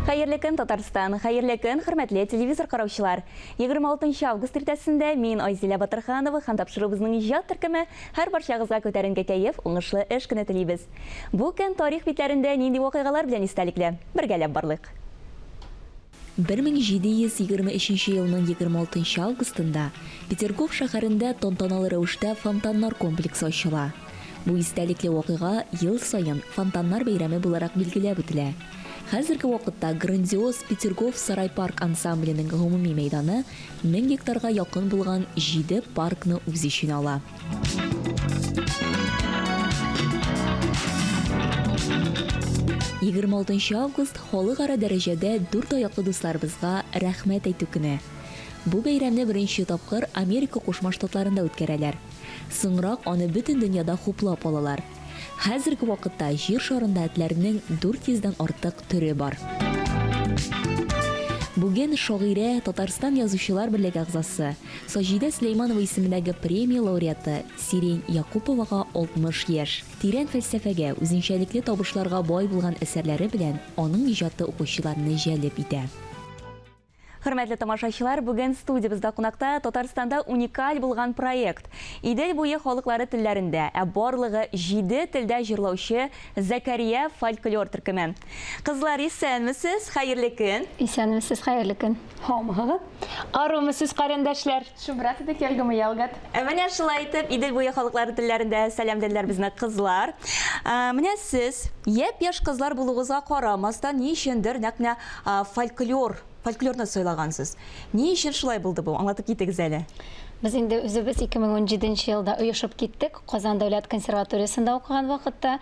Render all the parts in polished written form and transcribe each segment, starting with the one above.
Хәерле көн, Татарстан! Хәерле көн, хөрмәтле телевизор караучылар! 26 август иртәсендә мин, Айзилә Батырханова һәм тапшыруыбызның иҗат төркеме һәр барчагызга күтәренке кәеф, уңышлы эш көне телибез. Бу көн тарих битләрендә нинди вакыйгалар белән истәлекле? Бергәләп барлыйк. 1723 елның 26 августында Петергоф шәһәрендә тантаналы рәвештә фонтаннар комплексы ачыла. Бу истәлекле вакыйга ел саен Фонтаннар бәйрәме буларак билгеләп үтелә. Хәзерге вакытта грандиоз Петергоф сарай-парк ансамбленең гомуми мәйданы 1000 гектарга якын булган җиде паркны үз эченә ала. 26 август халыкара дәрәҗәдә дүрт аяклы дусларыбызга рәхмәт әйтү көне. Бу бәйрәмне беренче тапкыр Америка Кушма Штатларында үткәрәләр. Соңрак аны бөтен дөньяда хуплап алалар. Хәзерге вакытта Җир шарында этләрнең 400 дән артык төре бар. Бүген шагыйрә, Татарстан Язучылар берлеге әгъзасы, Саҗидә Сөләйманова исемендәге премия лауреаты Сирень Якуповага 60 яшь. Тирән фәлсәфәгә, үзенчәлекле табышларга бай булган әсәрләре белән аның иҗаты укучыларны җәлеп итә. Хөрмәтле тамашачылар, бүген студиябездә кунакта Татарстанда уникаль булган проект, Идел буе халыклары телләрендә, ә барлыгы җиде телдә җырлаучы Зәкәрия фольклор төркеме. Кызлар, исәнмесез, хәерле көн! Исәнмесез, хәерле көн! Һаумыһыгыз! Арумы сез, карендәшләр! Шумбрат идек, ялгымы ялгат. Ә менә шулай итеп, Идел буе халыклары телләрендә сәламләделәр безне кызлар. Менә сез, япь-яшь кызлар булуыгызга карамастан, ни өчендер нәкъ менә фольклор, фольклорны сайлагансыз. Ни өчен шулай булды бу? Аңлатып китегез әле. Без инде үзебез 2017 елда оешып киттек. Казан дәүләт консерваториясендә укыган вакытта.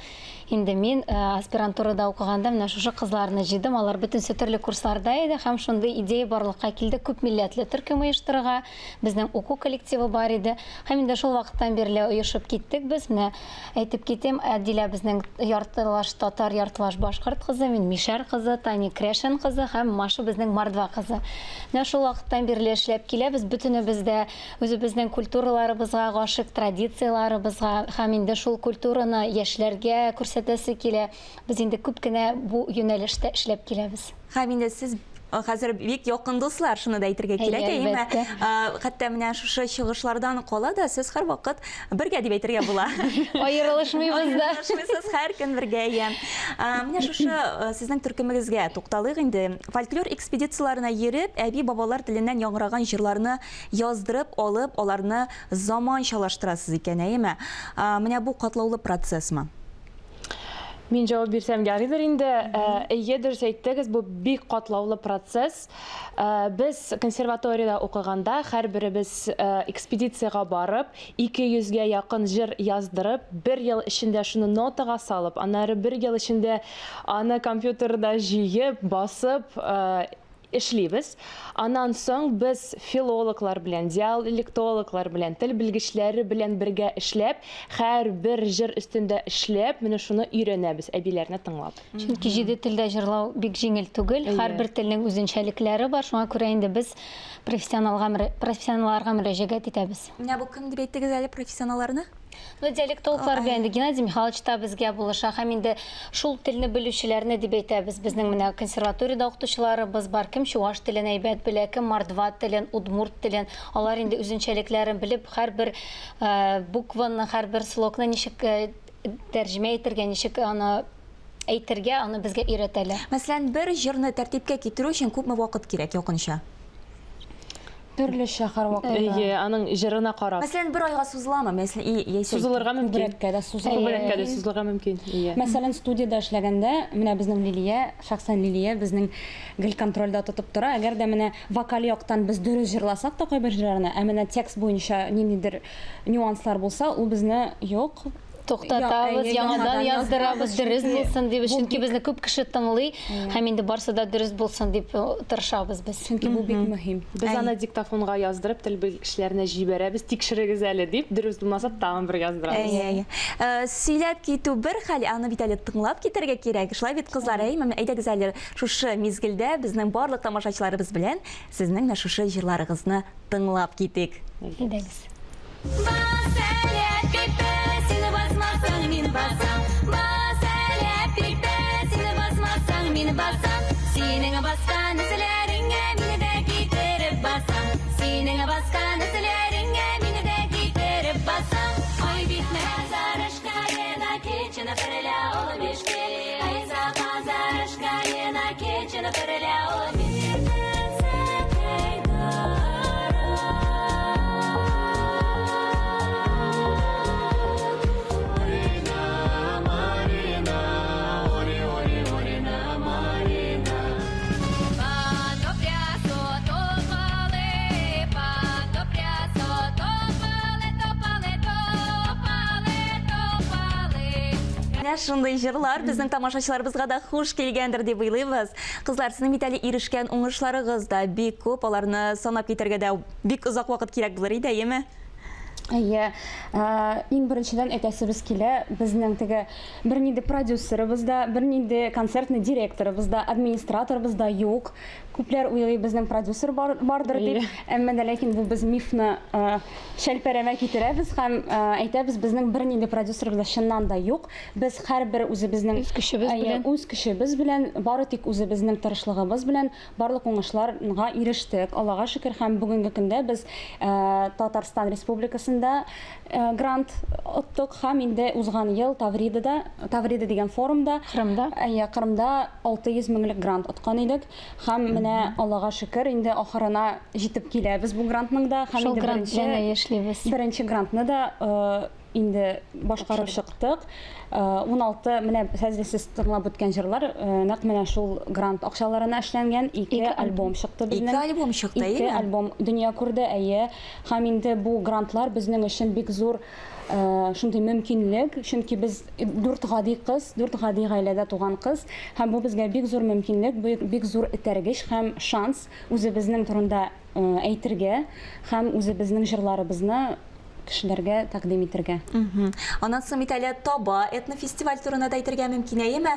Инде мин аспирантурада укыганда менә шушы кызларны җыйдым. Алар бөтенесе төрле курсларда иде һәм шундый идея барлыкка килде, күп милләтле төркем оештырырга. Безнең уку коллективы бар иде. Һәм инде шул вакыттан бирле оешып киттек без. Менә әйтеп китим, Әдилә безнең яртылаш татар, яртылаш башкорт кызы, мин мишәр кызы, Таня крәшен кызы һәм Маша безнең мордва кызы. Менә шул вакыттан бирле эшләп киләбез. Бөтенебез дә Үзебезнең культураларыбызга гашыйк, традицияләребезгә һәм инде шул культураны яшьләргә күрсәтәсе килә. Без инде күп кенә бу юнәлештә эшләп киләбез. Һәм инде сез хәзер бик якын дуслар, шуны да әйтергә кирәк, әйеме? Әлбәттә. Хәтта менә шушы чыгышлардан кала да сез һәрвакыт бергә дип әйтергә була. Аерылышмыйбыз да. Аерылышмыйсыз, һәр көн бергә, әйе. Менә шушы сезнең төркемегезгә тукталыйк инде. Фольклор экспедицияләренә йөреп, әби-бабалар теленнән яңгыраган җырларны Яздырып алып, аларны заманчалаштырасыз икән, әйеме? Менә бу катлаулы процессмы? Мин җавап бирсәм ярыйдыр инде. Әйе, дөрес әйттегез, бу бик катлаулы процесс. Без консерваториядә укыганда һәрберебез экспедициягә барып, 200 гә якын җыр яздырып, бер ел эчендә шуны нотага салып, аннары бер ел эчендә аны компьютерда җыеп, басып, Эшлибез. Аннан соң без филологлар белән, диалектологлар белән, тел белгечләре белән бергә эшләп, һәрбер җыр өстендә эшләп, менә шуны өйрәнәбез, әбиләрне тыңлап. Чөнки җиде телдә җырлау бик җиңел түгел. Һәрбер телнең үзенчәлекләре бар. Шуңа күрә инде без профессионалга, профессионалларга мөрәҗәгать итәбез. Менә бу кем дип әйттегез әле профессионалларны? Ну, диалектологлар белән инде Геннадий Михайлович та безгә булыша һәм инде шул телне белүчеләрне дип әйтәбез. Безнең менә консерваториядә укытучыларыбыз бар, кем чуваш телен әйбәт белә, кем мордва телен, удмурт телен. Алар инде үзенчәлекләрен белеп, һәрбер э, букваны, һәрбер слогны ничек э, тәрҗемә итергә, ничек аны әйтергә, аны безгә өйрәтәләр. Мәсәлән, бер җырны тәртипкә китерү өчен күпме вакыт кирәк якынча? Төрлечә һәрвакытта. Әйе, аның җырына карап. Мәсәлән, бер айга сузыламы? Мәсәлән, и, яисә Сузылырга мөмкин. Күбрәккә дә сузыла. Күбрәккә дә сузылырга мөмкин. Әйе. Мәсәлән, студиядә эшләгәндә, менә безнең Лилия, шәхсән Лилия безнең гел контрольдә тотып тора. Әгәр дә менә вокаль яктан без дөрес җырласак та кайбер җырларны, ә менә текст буенча ниндидер нюанслар булса, ул безне юк, Туктатабыз, яңадан яздырабыз, дөрес булсын дип, чөнки безне күп кеше тыңлый һәм инде барсы да дөрес булсын дип э, тырышабыз без. Чөнки бу бик мөһим. Без аны диктофонга яздырып, тел белгечләренә җибәрәбез, тикшерегез әле дип, дөрес булмаса тагын бер яздырабыз. Әйе, әйе. Э, сөйләп китү бер хәл, аны бит әле тыңлап китәргә кирәк. Шулай бит, кызлар, әйеме? Әйдәгез әле шушы мизгелдә безнең барлык тамашачыларыбыз белән сезнең менә шушы җырларыгызны тыңлап китик. Әйдәгез. Бас әле, Пипе, син басмасаң, мин басам. Бас әле, Пипе, син басмасаң, мин басам. Синең баскан эзләреңә мине дә китереп басам. Синең баскан эзләреңә мине дә китереп басам. Ай битмә зарышкарена кечен ферля олмиште. Ай за казарышкарена кечен ферля Менә шундый җырлар безнең тамашачыларыбызга да хуш килгәндер дип уйлыйбыз. Кызлар, сезнең бит әле ирешкән уңышларыгыз да бик күп, аларны санап китәргә дә бик озак вакыт кирәк булыр иде, әйеме? Әйе, иң беренчедән әйтәсебез килә, безнең теге бернинди продюсерыбыз да, бернинди концертный директорыбыз да, администраторыбыз да юк. Күпләр уйлый, безнең продюсер бар, бардыр дип, әмма дә ләкин бу без мифны шәлпәрәмә китерәбез һәм әйтәбез, безнең бернинди продюсерыбыз да чыннан да юк. Без һәрбер үзебезнең үз көчебез белән, үз көчебез белән, бары тик үзебезнең тырышлыгыбыз белән Барлык уңышларга ирештек, Аллага шөкер, һәм бүгенге көндә без Татарстан Республикасында грант оттык һәм инде узган ел Тавридада, Таврида дигән форумда, Кырымда, әйе, Кырымда 600 меңлек грант откан идек. Һәм менә Аллага шөкер, инде ахырына җитеп киләбез бу грантның да һәм инде беренче беренче грантны да инде башкарып чыктык. 16 менә хәзер сез тыңлап үткән җырлар нәкъ менә шул грант акчаларына эшләнгән ике альбом чыкты безнең. Ике альбом чыкты, әйеме? Ике альбом дөнья күрде, әйе. Һәм инде бу грантлар безнең өчен бик зур шундый мөмкинлек, чөнки без дүрт гади кыз, дүрт гади гаиләдә туган кыз, һәм бу безгә бик зур мөмкинлек, бик зур этәргеч һәм шанс үзебезнең турында әйтергә һәм үзебезнең җырларыбызны кешеләргә тәкъдим итергә. Аннан соң бит әле Таба этнофестиваль турында да әйтергә мөмкин, әйеме?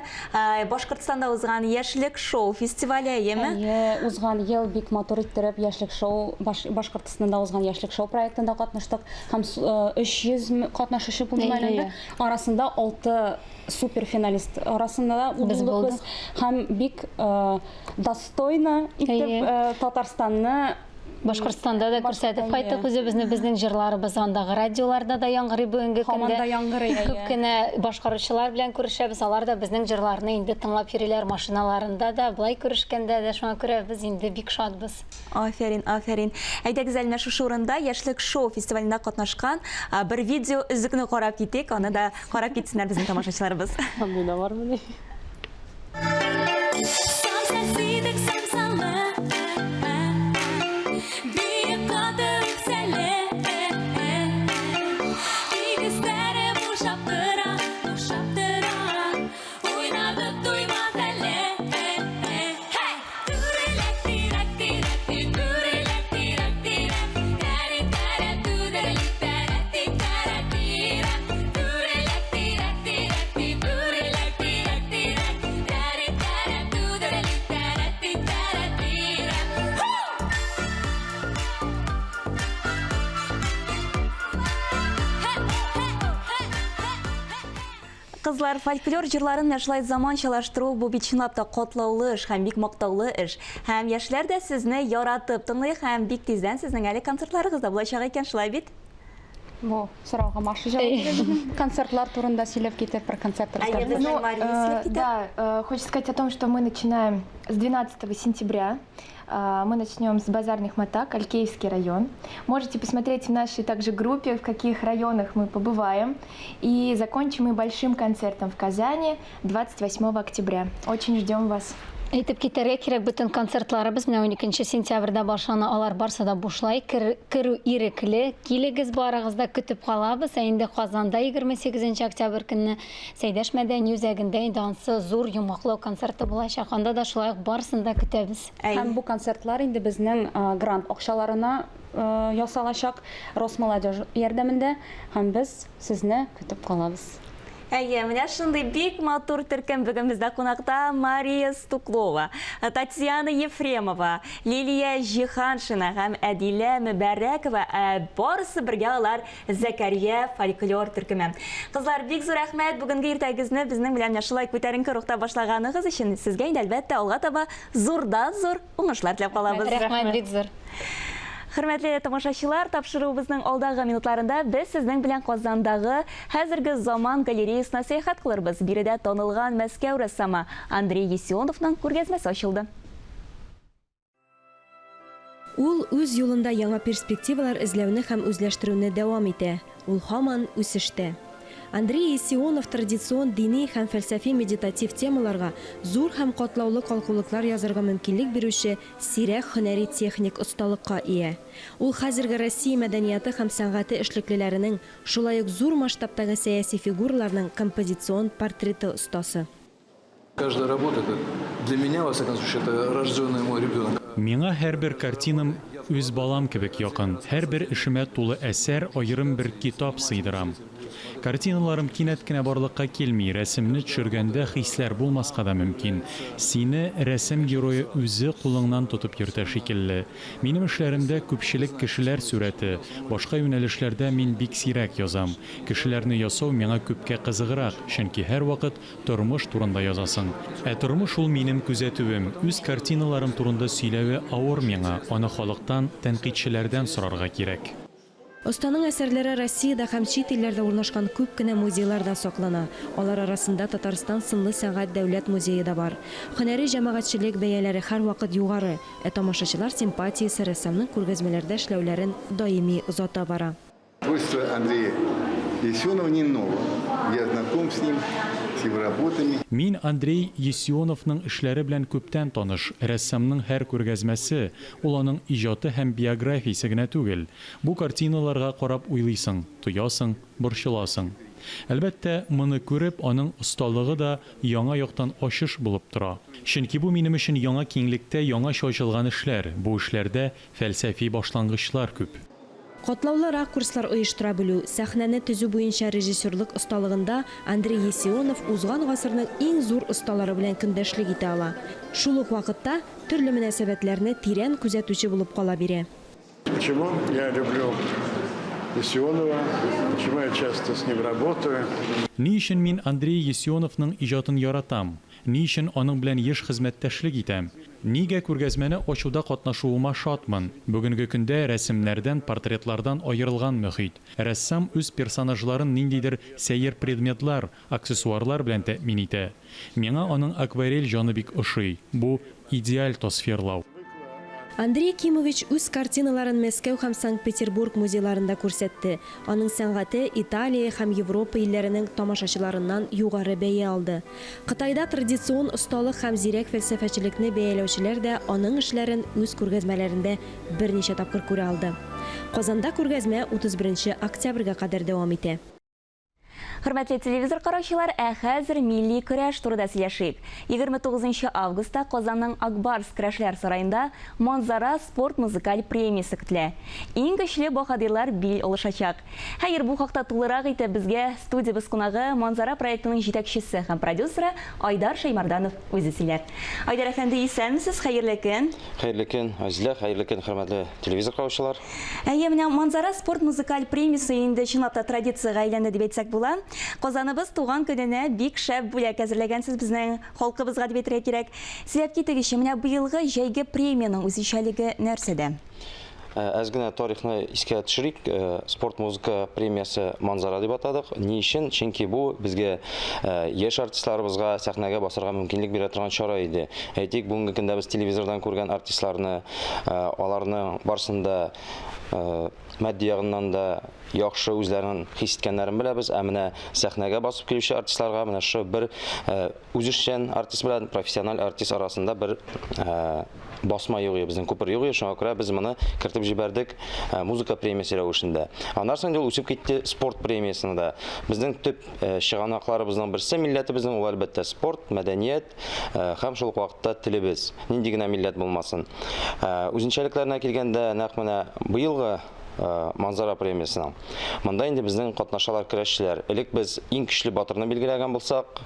Башкортстанда узган Яшьлек шоу фестивале, әйеме? Әйе, узган ел бик матур иттереп Яшьлек шоу Башкортстанда узган Яшьлек шоу проектында катнаштык һәм 300 катнашучы булды әле. Арасында 6 суперфиналист арасында да без булдык һәм бик достойно итеп Татарстанны Башкортстанда да күрсәтеп кайттык үзебезне, безнең җырларыбыз андагы радиоларда да яңгырый бүгенге көндә. Һаман да яңгырый, әйе. Күп кенә башкаручылар белән күрешәбез, алар да безнең җырларны инде тыңлап йөриләр машиналарында да, болай күрешкәндә дә, шуңа күрә без инде бик шатбыз. Афәрин, афәрин. Әйдәгез әле менә шушы урында Яшьлек шоу фестивалендә катнашкан бер видео өзекне карап китик, аны да карап китсеннәр безнең тамашачыларыбыз. Андый да бармыни? Кызлар, фольклор җырларын менә шулай заманчалаштыру бу бит чынлап та катлаулы эш һәм бик мактаулы эш. Һәм яшьләр дә сезне яратып тыңлый һәм бик тиздән сезнең әле концертларыгыз да булачак икән, шулай бит? Бу сорауга Маша җавап бирә безнең. Концертлар турында сөйләп китер, про концерт расскажи. Ну, да, хочется сказать о том, что мы начинаем с 12 сентября. Мы начнем с базарных матак, Алькеевский район. Можете посмотреть в нашей также группе, в каких районах мы побываем. И закончим мы большим концертом в Казани 28 октября. Очень ждем вас. Әйтеп китәргә кирәк, бөтен концертларыбыз менә 12 сентябрьдә башлана, алар барсы да бушлай, керү ирекле, килегез барыгыз да, көтеп калабыз. Ә инде Казанда 28 октябрь көнне Сәйдәш мәдәни үзәгендә инде ансы зур йомгаклау концерты булачак. Анда да шулай ук барысын да көтәбез. Һәм бу концертлар инде безнең грант акчаларына ясалачак, Росмолодежь ярдәмендә, һәм без сезне көтеп калабыз. Әйе, менә шундый бик матур төркем бүген бездә кунакта Мария Стуклова, Татьяна Ефремова, Лилия Җиһаншина һәм Әдилә Мөбәрәкова, ә барысы бергә алар Зәкәрия фольклор төркеме. Кызлар, бик зур рәхмәт бүгенге иртәгезне безнең белән менә шулай күтәренке рухта башлаганыгыз өчен. Сезгә инде, әлбәттә, алга таба зурдан-зур уңышлар теләп калабыз. Рәхмәт, бик зур. Хөрмәтле тамашачылар, тапшыруыбызның алдагы минутларында без сезнең белән Казандагы хәзерге заман галереясына сәяхәт кылырбыз. Биредә танылган Мәскәү рәссамы Андрей Есионовның күргәзмәсе ачылды. Ул үз юлында яңа перспективалар эзләүне һәм үзләштерүне дәвам итә, ул һаман үсештә. Андрей Есионов традицион дини һәм фәлсәфи-медитатив темаларга зур һәм катлаулы калкулыклар язарга мөмкинлек бирүче сирәк һөнәри техник осталыкка ия. Ул хәзерге Россия мәдәнияты һәм сәнгате эшлеклеләренең, шулай ук зур масштабтагы сәяси фигураларның композицион портреты остасы. Каждая работа, это для меня, во всяком случае, это рожденный мой ребенок. Миңа һәрбер картинам үз балам кебек якын. Һәрбер эшемә тулы әсәр, аерым бер китап сыйдырам. Картиналарым кинәт кенә барлыкка килми, рәсемне төшергәндә хисләр булмаска да мөмкин. Сине рәсем герое үзе кулыңнан тотып йөртә шикелле. Минем эшләремдә күпчелек кешеләр сурәте, башка юнәлешләрдә мин бик сирәк язам. Кешеләрне ясау миңа күпкә кызыграк, чөнки һәрвакыт Тормыш турында язасың. Ә тормыш ул минем күзәтүем. Үз картиналарым турында сөйләве авыр миңа, аны халыктан, тәнкыйтьчеләрдән сорарга кирәк. Останың әсәрләре Россиядә һәм чит илләрдә урнашкан күп кенә музейларда саклана. Алар арасында Татарстан сынлы сәнгать дәүләт музее да бар. Һөнәри җәмәгатьчелек бәяләре һәрвакыт югары, ә тамашачылар симпатиясе рәссамның күргәзмәләрдә эшләүләрен даими озата бара. Творчество Андрея Есенова не ново. Я знаком с ним, с его работами. Мин Андрей Есионовның эшләре белән күптән таныш. Рәссамның һәр күргәзмәсе, ул аның иҗаты һәм биографиясе генә түгел. Бу картиналарга карап уйлыйсың, тоясың, борчыласың. Әлбәттә, моны күреп, аның осталыгы да яңа яктан ачыш булып тора. Чөнки бу минем өчен яңа киңлектә яңача ачылган эшләр, бу эшләрдә фәлсәфи башлангычлар күп. Катлаулы ракурслар оештыра белү, сәхнәне төзү буенча режиссерлык осталыгында Андрей Есионов узган гасырның иң зур осталары белән көндәшлек итә ала. Шул ук вакытта, төрле мөнәсәбәтләрне тирән күзәтүче булып кала бирә. Почему я люблю Есионова, почему я часто с ним работаю? Ни өчен мин Андрей Есионовның иҗатын яратам? Ни өчен аның белән еш хезмәттәшлек итәм? Нигә күргәзмәне ачуда катнашуыма шатмын? Бүгенге көндә рәсемнәрдән, портретлардан аерылган мөхит. Рәссам үз персонажларын ниндидер сәер предметлар, аксессуарлар белән тәэмин итә. Миңа аның акварель җаны бик ошый. Бу, идеаль тасвирлау. Андрей Кимович үз картиналарын Мәскәү һәм Санкт-Петербург музейларында күрсәтте. Аның сәнгате Италия һәм Европа илләренең тамашачыларыннан югары бәя алды. Кытайда традицион осталык һәм зирәк фәлсәфәчелекне бәяләүчеләр дә аның эшләрен үз күргәзмәләрендә берничә тапкыр күрә алды. Казанда күргәзмә 31 нче октябрьгә кадәр дәвам итә. Хөрмәтле телевизор караучылар, ә хәзер милли көрәш турында сөйләшик. 29 августта Казанның Ак Барс көрәшләр сараенда Манзара спорт-музыкаль премиясе көтелә. Иң көчле баһадирлар бил алышачак. Хәер, бу хакта тулырак итеп безгә студиябез кунагы, Манзара проектының җитәкчесе һәм продюсеры Айдар Шәймәрданов үзе сөйләр. Айдар әфәнде, исәнмесез, хәерле көн! Хәерле көн, Айзилә, хәерле көн, хөрмәтле телевизор караучылар! Әйе, менә Манзара спорт музыкаль премиясе инде чынлап та традициягә әйләнде дип әйтсәк була. Казаныбыз туган көненә бик шәп бүләк әзерләгәнсез безнең халкыбызга дип әйтергә кирәк. Сөйләп китегезче, менә быелгы җәйге премиянең үзенчәлеге нәрсәдә? Әз генә тарихны искә төшерик. Спорт музыка премиясе Манзара дип атадык. Ни өчен? Чөнки бу безгә яшь артистларыбызга сәхнәгә басарга мөмкинлек бирә торган чара иде. Әйтик, бүгенге көндә без телевизордан күргән артистларны Аларның барысын да матди ягыннан да яхшы үзләрен хис иткәннәрен беләбез. Ә менә сәхнәгә басып килүче артистларга менә шушы бер үзешчән артист белән профессиональ артист арасында бер басма юк иде, безнең күпер юк иде. Шуңа күрә без моны кертеп җибәрдек музыка премиясе рәвешендә. Аннан соң инде ул үсеп китте спорт премиясенә дә. Безнең төп чыганакларыбызның берсе милләтебезнең ул әлбәттә спорт, мәдәният, Һәм шул ук вакытта телебез, нинди генә милләт булмасын. Үзенчәлекләренә килгәндә, нәкъ менә быелгы Манзара премиясенең. Монда инде безнең катнашалар көрәшчеләр. Элек без иң көчле батырны билгеләгән булсак,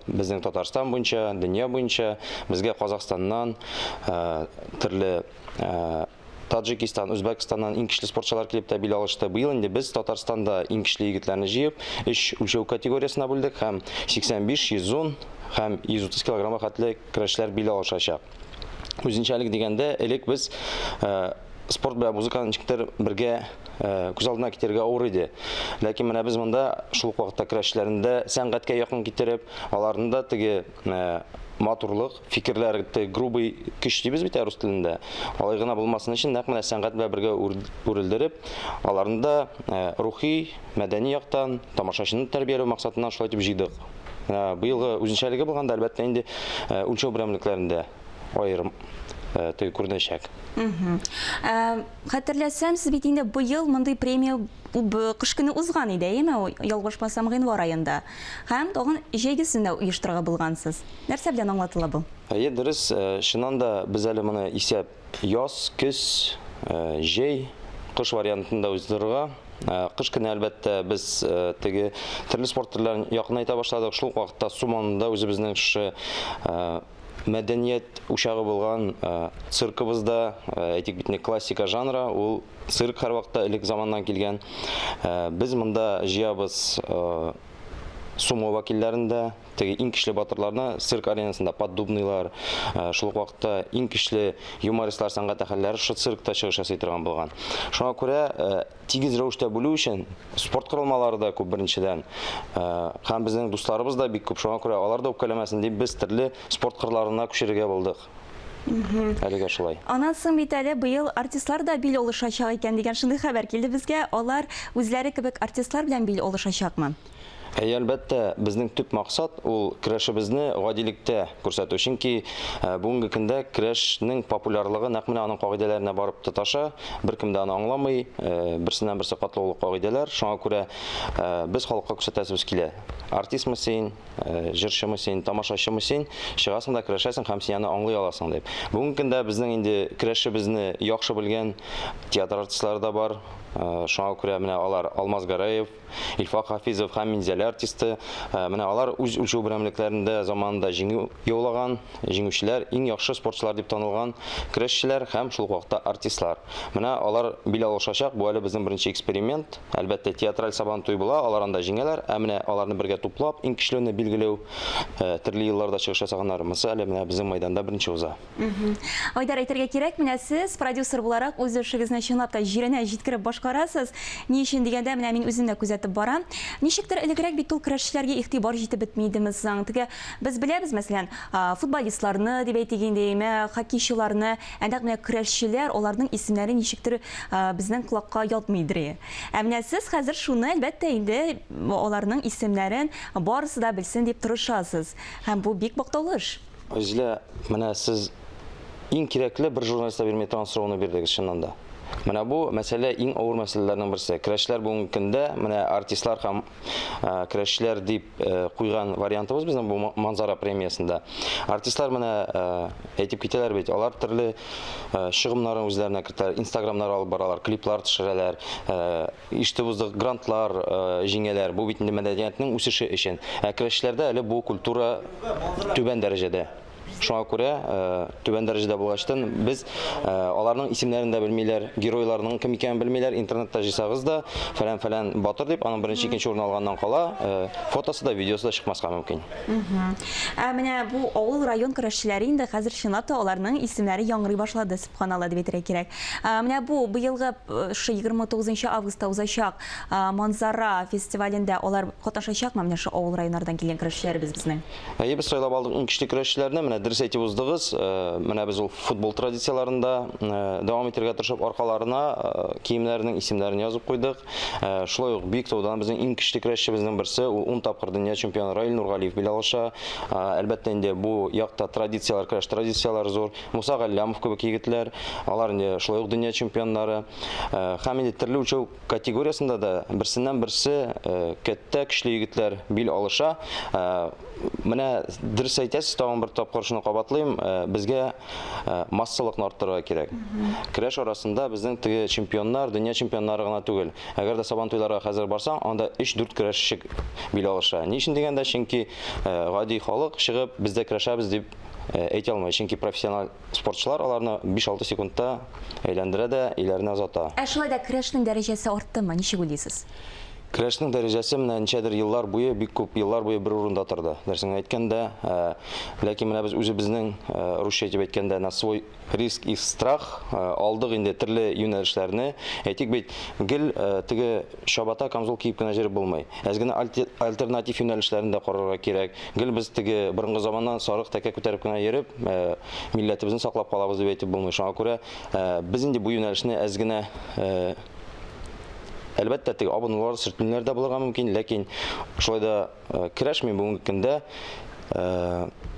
безнең Татарстан буенча, дөнья буенча, безгә Казахстаннан, төрле Таджикистан, Үзбәкстаннан иң көчле спортчылар килеп тә бил алышты. Быел инде без Татарстанда иң көчле егетләрне җыеп, өч үлчәү категориясенә бүлдек һәм 85, 110 һәм 130 килограммга хәтле көрәшчеләр бил алышачак. Үзенчәлек дигәндә, элек без спорт белән музыканы ничектер бергә күз алдына китерергә авыр иде. Ләкин менә без монда шул ук вакытта көрәшчеләрне дә сәнгатькә якын китереп, аларны да теге матурлык, фикерләр, теге грубый көч дибез бит рус телендә. Алай гына булмасын өчен нәкъ менә сәнгать белән бергә үрелдереп, аларны да рухи, мәдәни яктан тамашачыны тәрбияләү максатыннан шулай итеп җыйдык. Быелгы үзенчәлеге булганда, әлбәттә инде, үлчәү берәмлекләрендә аерым теге күренәчәк. Хәтерләсәм, сез бит инде быел мондый премия кыш көне узган иде, әйеме? Ялгышмасам, гыйнвар аенда. Һәм тагын җәйгесен дә оештырырга булгансыз. Нәрсә белән аңлатыла бу? Әйе, дөрес. Чыннан да, без әле моны исәп яз, көз, җәй, кыш вариантында уздырырга. Кыш көне, әлбәттә, без теге төрле спорт төрләрен якынайта башладык. Шул ук вакытта сумоны да үзебезнең шушы мәдәният учагы булган циркыбызда, әйтик бит инде, классика жанры, ул цирк һәрвакытта элек заманнан килгән. Без монда җыябыз сумо вәкилләрен дә, теге иң көчле батырларны цирк аренасында поддубныйлар, шул ук вакытта иң көчле юмористлар, сәнгать әһелләре шушы циркта чыгыш ясый торган булган. Шуңа күрә тигез рәвештә бүлү өчен спорт корылмалары да күп беренчедән, һәм безнең дусларыбыз да бик күп, шуңа күрә алар да үпкәләмәсен дип без төрле спорт кырларына күчерергә булдык. Әлегә шулай. Аннан соң бит әле быел артистлар да бил алышачак икән дигән шундый хәбәр килде безгә. Алар үзләре кебек артистлар белән бил алышачакмы? Әйе, әлбәттә, безнең төп максат ул көрәшебезне гадилектә күрсәтү. Чөнки бүгенге көндә көрәшнең популярлыгы нәкъ менә аның кагыйдәләренә барып тоташа. Беркем дә аны аңламый, берсеннән-берсе катлаулы кагыйдәләр. Шуңа күрә без халыкка күрсәтәсебез килә. Артистмы син, җырчымы син, тамашачымы син, чыгасың да көрәшәсең һәм син аны аңлый аласың дип. Бүгенге көндә безнең инде көрәшебезне яхшы белгән театр артистлары да бар. Шуңа күрә менә алар Алмаз Гәрәев, Илфак Хафизов һәм Минзәлә артисты. Менә алар үз үлчәү берәмлекләрендә заманында җиңү яулаган, җиңүчеләр, иң яхшы спортчылар дип танылган көрәшчеләр һәм шул ук вакытта артистлар. Менә алар бил алышачак. Бу әле безнең беренче эксперимент. Әлбәттә, театраль Сабантуй була, алар анда җиңәләр. Ә менә аларны бергә туплап, иң көчлене билгеләү, төрле елларда чыгыш ясаганнар, монысы әле менә безнең мәйданда беренче уза. Айдар, әйтергә кирәк, менә сез продюсер буларак үз эшегезне чынлап та җиренә җиткереп башкарасыз. Ни өчен дигәндә, менә мин үзем дә күзәтеп барам. Ничектер элегрәк бит ул көрәшчеләргә игътибар җитеп бетми идеме соң? Теге без беләбез, мәсәлән, футболистларны дип әйтик инде, яме хоккейчыларны, ә нәкъ менә көрәшчеләр, аларның исемнәре ничектер безнең колакка ятмыйдыр. Ә менә сез хәзер шуны, әлбәттә инде, аларның исемнәрен барысы да белсен дип тырышасыз. Һәм бу бик мактаулы эш. Айзилә, менә сез иң кирәкле бер журналист та бирми торган сорауны бирдегез, чыннан да. Менә бу мәсьәлә иң авыр мәсьәләләрнең берсе. Көрәшчеләр бүгенге көндә менә артистлар һәм көрәшчеләр дип куйган вариантыбыз безнең бу Манзара премиясендә. Артистлар менә әйтеп китәләр бит, алар төрле чыгымнарын үзләренә кертәләр, инстаграмнар алып баралар, клиплар төшерәләр, Ишетеп уздык, грантлар җиңәләр. Бу бит инде мәдәниятнең үсеше өчен. Ә көрәшчеләрдә әле бу культура түбән дәрәҗәдә. Шуңа күрә түбән дәрәҗәдә булгачтын без аларның исемнәрен дә белмиләр, геройларның кем икәнен белмиләр. Интернетта җыйсагыз да, фәлән-фәлән батыр дип, аның беренче, икенче урын алганнан кала, фотосы да, видеосы да чыкмаска мөмкин. Ә менә бу авыл, район көрәшчеләре инде хәзер чынлап та аларның исемнәре яңгырый башлады, сөбханалла дип әйтергә кирәк. Менә бу быелгы шушы 29 августта узачак Манзара фестивалендә алар катнашачакмы? Менә шушы авыл районнардан килгән көрәшчеләребез безнең. Әйе, без сайлап алдык иң көчле көрәшчеләрне. Менә дөрес әйтеп уздыгыз. Менә без ул футбол традицияләрен дә дәвам итәргә тырышып, аркаларына киемнәренең исемнәрен язып куйдык. Шулай ук Биектаудан безнең иң көчле көрәшчебезнең берсе, ул 10 тапкыр дөнья чемпионы Раил Нургалиев бил алыша. Әлбәттә инде бу якта традицияләр, көрәш традицияләре зур. Муса Галләмов кебек егетләр, алар инде шулай ук дөнья чемпионнары. Һәм инде төрле үлчәү категориясендә дә берсеннән-берсе кәттә көчле егетләр бил алыша. Менә дөрес әйтәсез, тагын бер тапкыр шуны кабатлыйм, безгә массалыкны арттырырга кирәк. Көрәш арасында безнең теге чемпионнар, дөнья чемпионнары гына түгел. Әгәр дә Сабантуйларга хәзер барсаң, анда 3-4 көрәшче бил алыша. Ни өчен дигәндә, чөнки гади халык чыгып, без дә көрәшәбез дип әйтә алмый. Чөнки профессиональ спортчылар аларны 5-6 секундта әйләндерә дә өйләренә озата. Ә шулай да көрәшнең дәрәҗәсе арттымы, ничек уйлыйсыз? Көрәшнең дәрәҗәсе менә ничәдер еллар буе, бик күп еллар буе бер урында торды. Дөресен генә әйткәндә, ләкин менә без үзебезнең, русча итеп әйткәндә, на свой риск и страх алдык инде төрле юнәлешләрне. Әйтик бит, гел теге чабата, камзол киеп кенә җөреп булмый. Әз генә альтернатив юнәлешләрне дә карарга кирәк. Гел без теге борынгы заманнан сарык тәкә күтәреп кенә йөреп, милләтебезне саклап калабыз дип әйтеп булмый. Шуңа күрә без инде бу юнәлешне әз генә Әлбәттә, теге абынулар, сөртенүләр дә булырга мөмкин, ләкин шулай да э, көрәш мин бүгенге көндә э,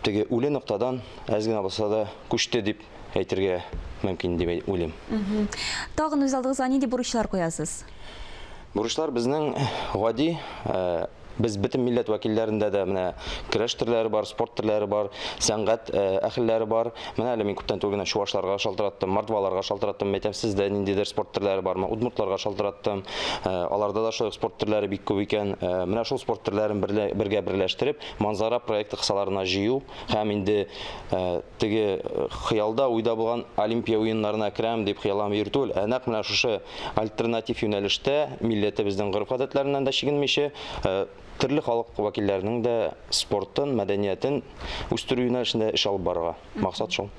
теге үле ноктадан әз генә булса да күчте дип әйтергә мөмкин дип уйлыйм. Тагын үз алдыгызга нинди бурычлар куясыз? Бурычлар безнең гади, э, Без бөтен милләт вәкилләрендә дә менә көрәш төрләре бар, спорт төрләре бар, сәнгать э, әһелләре бар. Менә әле мин күптән түгел генә чуашларга шалтыраттым, мордваларга шалтыраттым, әйтәм, сездә ниндидер спорт төрләре бармы? Удмуртларга шалтыраттым. Э, аларда да шулай ук спорт төрләре бик күп икән. Э, менә шул спорт төрләрен бергә берләштереп, Манзара проекты кысаларына җыю һәм инде теге хыялда, уйда булган Олимпия уеннарына керәм дип хыялланып йөрү түгел, ә нәкъ менә шушы альтернатив юнәлештә милләтебезнең гореф-гадәтләреннән дә чигенмичә, төрле халык вәкилләренең дә спортын, мәдәниятен үстерү юнәлешендә эш алып барырга. Максат шул.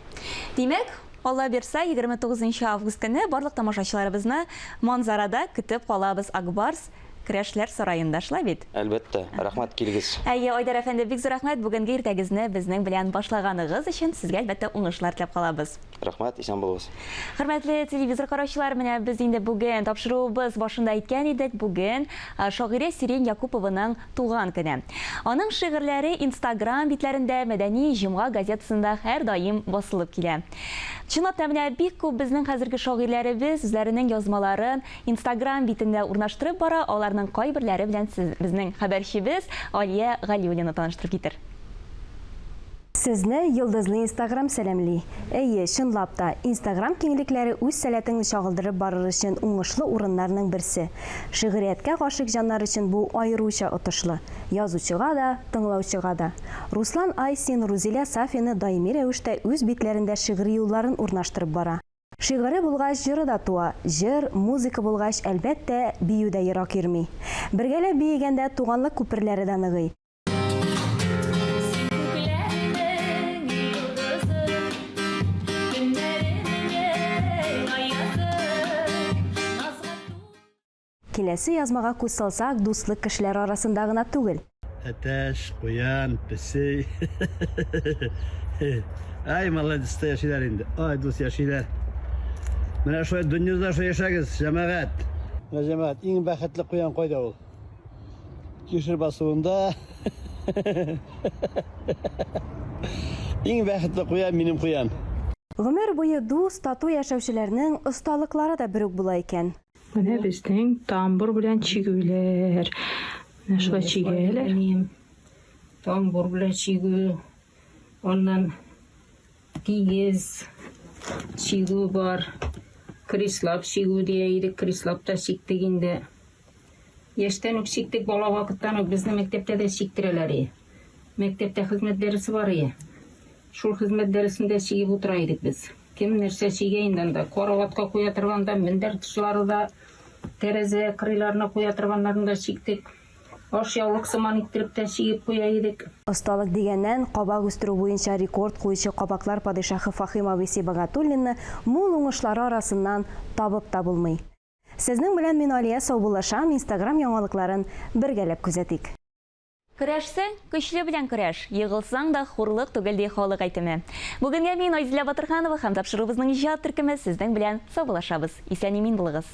Димәк, Алла бирса, 29 август көне барлык тамашачыларыбызны Манзарада көтеп калабыз Ак Барс Көрәшләр сараенда, шулай бит? Әлбәттә. Рәхмәт, килегез. Әйе, Айдар әфәнде, бик зур рәхмәт бүгенге иртәгезне безнең белән башлаганыгыз өчен. Сезгә, әлбәттә, уңышлар теләп калабыз. Рәхмәт, исән булыгыз. Хөрмәтле телевизор караучылар, менә без инде бүген тапшыруыбыз башында әйткән идек, бүген шагыйрә Сирень Якупованың туган көне. Аның шигырьләре Инстаграм битләрендә, Мәдәни җомга газетасында һәрдаим басылып килә. Чынлап та, менә бик күп безнең хәзерге шагыйрьләребез үзләренең язмаларын Инстаграм битендә урнаштырып бара, аларның кайберләре белән сез безнең хәбәрчебез Алия Галиуллина таныштырып китер. Сезне Йолдызлы Инстаграм сәламли! Әйе, чынлап та, Инстаграм киңлекләре үз сәләтеңне чагылдырып барыр өчен уңышлы урыннарның берсе. Шигърияткә гашыйк җаннар өчен бу аеруча отышлы. Язучыга да, тыңлаучыга да. Руслан Айсин, Рузилә Сафина даими рәвештә үз битләрендә шигъри юлларын урнаштырып бара. Шигыре булгач, җыры да туа. Җыр, музыка булгач, әлбәттә, бию дә ерак йөрми. Бергәләп биегәндә туганлык күперләре дә ныгый. Син күкләрнең йолдызы, Көннәремнең аязы, Назга тулы. Киләсе язмага күз салсак, дуслык кешеләр арасында гына түгел. Әтәч, куян, песи. Ай, молодец та яшиләр инде. Ай, дус яшиләр. Менә шулай дөньяда шулай яшәгез, җәмәгать. Менә җәмәгать, иң бәхетле куян кайда ул? Кишер басуында. Иң бәхетле куян минем куян. Гомер буе дус, тату яшәүчеләрнең осталыклары да бер үк була икән. Менә безнең тамбур белән чигүләр. Менә шулай чигәләр. Тамбур белән чигү. Аннан тигез чигү бар. Крислап чигү дия идек, крислап та чиктек инде. Яшьтән үк чиктек, бала вакыттан ук безне мәктәптә дә чиктерәләр и. Мәктәптә хезмәт дәресе бар и. Шул хезмәт дәресендә чигеп утыра идек без. Кем нәрсә чигә инде анда, караватка куя торган да, мендәр тышлары да, тәрәзә кырыйларына куя торганнарын да чиктек. Ашъяулык сыман иттереп тә чигеп куя идек. Осталык дигәннән, кабак үстерү буенча рекорд куючы кабаклар падишаһы Фахим абый Сибагатуллинны мул уңышлары арасыннан табып та булмый. Сезнең белән мин Алия саубуллашам, Инстаграм яңалыкларын бергәләп күзәтик. Көрәшсәң, көчле белән көрәш, егылсаң да хурлык түгел, ди халык әйтеме. Бүгенгә мин, Айзилә Батырханова һәм тапшыруыбызның иҗат төркеме сезнең белән саубуллашабыз. Исән-имин булыгыз!